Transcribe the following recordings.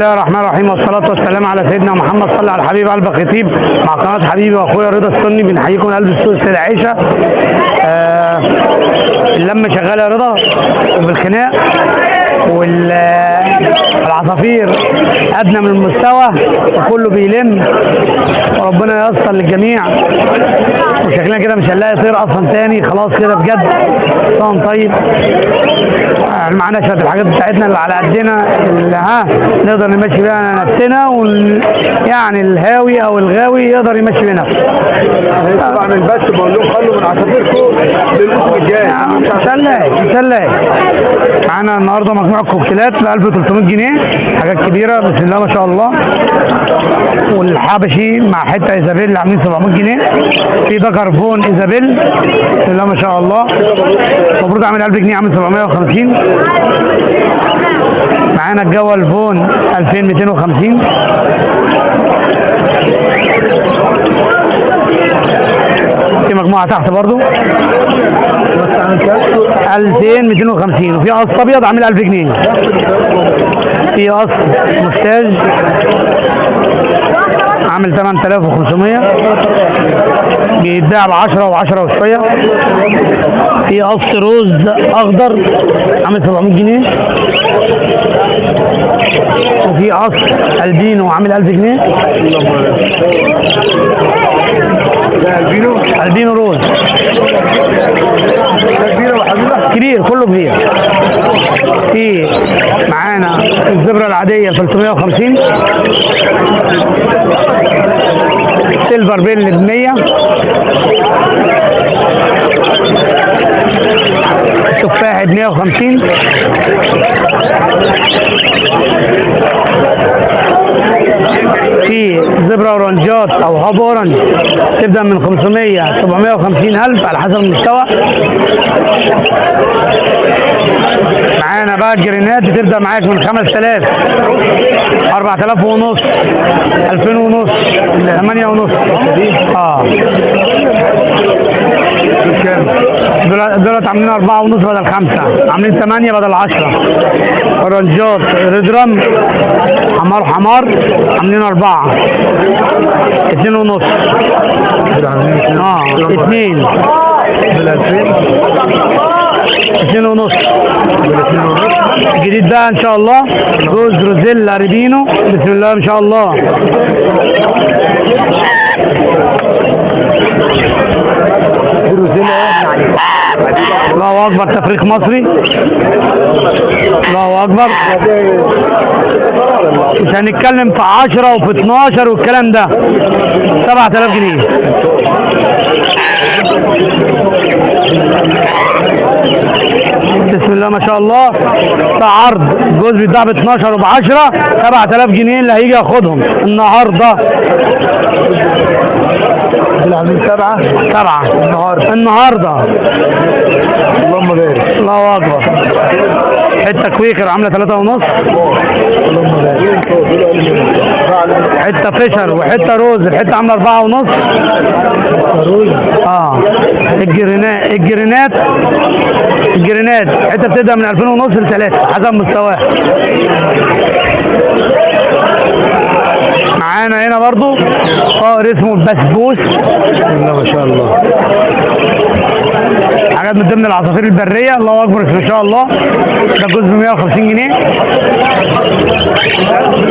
الله الرحمن الرحيم، والصلاة والسلام على سيدنا محمد. صلى على الحبيب قلب خطيب مع قناة حبيبي واخويا رضا السني. بنحييكم من قلب السوق السيدة عائشة. اللمة شغالة يا رضا، وبالخناق والعصافير أدنى من المستوى، وكله بيلم، وربنا ييسر للجميع. وشكلنا كده مش هنلاقي طير اصلا تاني، خلاص كده بجد. صان طيب، معانا شوية الحاجات بتاعتنا اللي على قدنا، اللي نقدر نمشي بيها نفسنا، يعني الهاوي او الغاوي يقدر يمشي بيها نفسه. انا لسه بعمل بس بقول لهم خلوا من عصافيركم للموسم الجاي. مش هنلاقي، مش هنلاقي. معانا النهارده مجموعة كوكتيلات ب 1300 جنيه، حاجات كبيرة بسم الله ما شاء الله. والحبشي مع حتة ايزابيل عاملين 700 جنيه. في دكر fawn ايزابيل بسم الله ما شاء الله، المفروض عامل 1000 جنيه، عامل 750. معانا الجوال fawn 2250. في مجموعة تحت برضو بس عامل كام؟ 2250. وفي قص ابيض عامل 1000 جنيه. في قص مستاج عامل 8500، بيتباع ب 10 و10 وشوية. في قص روز اخضر عامل 700 جنيه. وفي قص البينو عامل 1000 جنيه. ده البينو؟ البينو روز ده كبير يا حبيبي؟ كبير، كله كبير. في معانا الزبرة العادية 350، silver bill ب 100، التفاح ب 150، في زبرة اورنجات او half orange تبدأ من 500 750 الف على حسب المستوى. معانا بقى الجرينات بتبدأ معاك من 5000، 4500 ونص، 2000 ونص، 8 ونص. كام؟ دولت عاملين 4 ونص بدل 5، عاملين 8 بدل 10. اورنجات red drum حمار حمار عاملين 4، 2 ونص. 2 بال 2000، 2 ونص. بال 2 ونص. الجديد بقى ان شاء الله جوز روزيلا ريبينو بسم الله ما شاء الله. الله اكبر، تفريخ مصري. الله اكبر. مش هنتكلم في 10 وفي 12 والكلام ده. 7000 جنيه. بسم الله ما شاء الله. ده عرض الجوز بيتباع ب 12 وب 10، 7000 جنيه اللي هيجي ياخدهم النهارده. دول عاملين 7 7 النهارده. النهارده. اللهم بارك. الله اكبر. حتة كويكر عامله 3 ونص. اللهم بارك. حتة فيشر وحتة روز، الحتة عامله 4 ونص. روز. الجرينات، الجرينات، الجرينات حتة بتبدا من 2000 ونص ل 3 حسب مستواها. معانا هنا برضو طائر اسمه البسبوس. بسم الله ما شاء الله. حاجات من ضمن العصافير البرية. الله اكبر ما شاء الله. ده جزء ب 150 جنيه.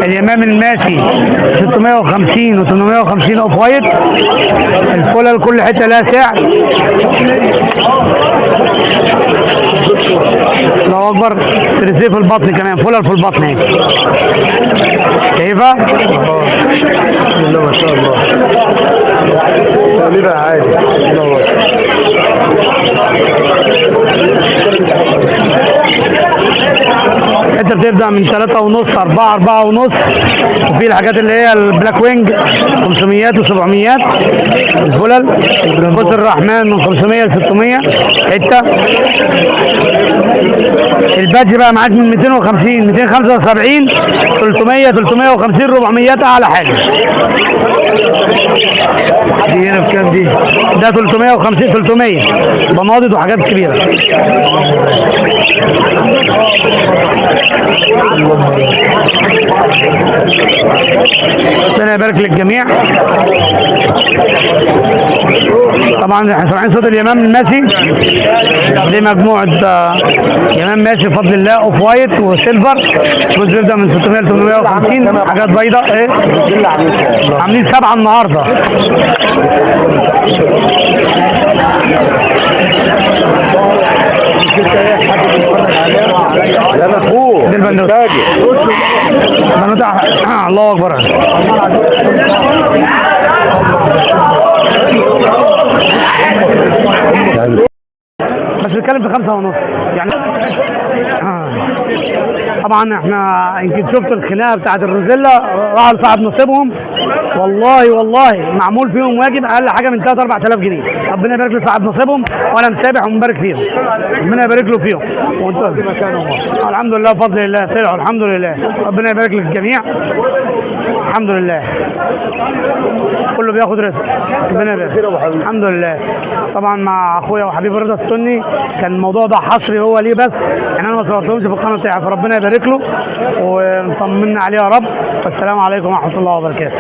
اليمام الماسي 650 و 850 off white. الفلل كل حتة لها سعر. الله اكبر. ترسيه في البطن كمان، فلل في البطن اهي. شايفها؟ بسم الله ما شاء الله. تقليبها عالي. الله اكبر. انت بتبدا من 3 ونص، 4، 4 ونص. وفي الحاجات اللي هي ال black wing 500 و700. الفلل قوس الرحمن من 500 ل 600 حتة. البادج بقى معاك من 250، 275، 300، 350، 400 اعلى حاجة. دي هنا بكام دي؟ ده 350، 300 بناضد وحاجات كبيرة. ربنا يبارك للجميع. طبعا احنا سامعين صوت اليمام الماسي، دي مجموعة يمام ماسي بفضل الله، off white و silver. الجزء بيبدا من 600 ل 850، حاجات بيضاء. ايه عاملين 7 النهارده. يا مفهوم. دي البنوتة. البنوتة الله اكبر. بس بنتكلم في 5.5 يعني. طبعا احنا يمكن شفت الخناقة بتاعت الروزيلا، راحوا لصاحب نصيبهم. والله والله معمول فيهم واجب اقل حاجة من 3 4000 جنيه. ربنا يبارك لصاحب نصيبهم، وانا مسابح ومبارك فيهم، ربنا يبارك له فيهم. الحمد لله بفضل الله طلعوا الحمد لله، ربنا يبارك للجميع الحمد لله. كله بياخد رزق، ربنا يبارك الحمد لله. طبعا مع اخويا وحبيبي رضا السني كان الموضوع ده حصري هو ليه بس، يعني انا ما صورتهمش في القناة بتاعي، فربنا يبارك له ومطمنا عليه يا رب. والسلام عليكم ورحمة الله وبركاته.